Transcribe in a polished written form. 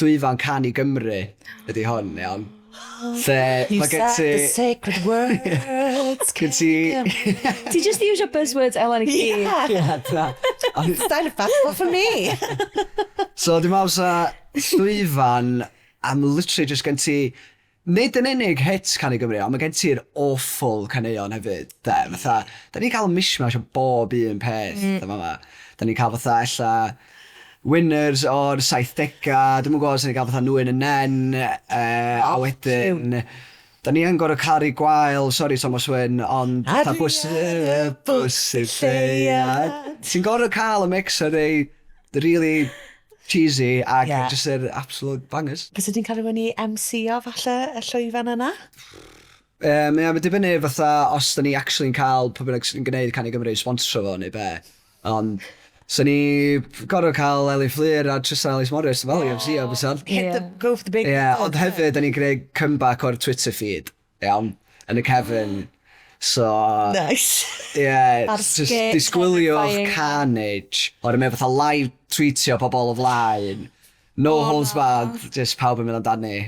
llwyfan Cân i Gymru ydy hwn, iawn. Lle You mae gen said ti the sacred words. Gen ti Ti just iwsio buzzwords Elen i gyd. Yeah. Ie, na. Style of battle for me. So dwi'n meddwl sa llwyfan am literally just gen ti nid yn unig hits Cân i Gymru, ond mae gen ti'r awful caneuon hefyd, de. Fatha, da ni'n cael mishmash o bob un peth, mm. Da ni'n cael fatha ella winners o'r 70au, dwi'm yn gwybod os ni'n cael fatha Nŵyn y Nen, a wedyn da ni yn gorfod caru gwael, sorry Tomos Wyn, ond fatha bws, bws i'r lleuad. Ti'n gorfod cael y mix o rei really cheesy ac just yr absolute bangers. Fysa ti'n cael rhywun i MC-o falle y llwyfan yna? Ie, mae'n dibynnu fatha os da ni actually'n cael pwy bynnag sy'n gwneud Cân i Gymru sponsor fo neu be. Ond, so ni gorfod cael Elin Fflur a Tristan Ellis Morris fel i MC o bysan. Hit the, go for the big Ie, yeah, ond hefyd, da ni'n gwneud comeback o'r Twitter feed, iawn, yn y cefn. So, Nice. ie, yeah, A'r just skit disgwylio terrifying. carnage. O'r mewn fatha live tweetio pobl o flaen. No holds barred, just pawb yn mynd amdani.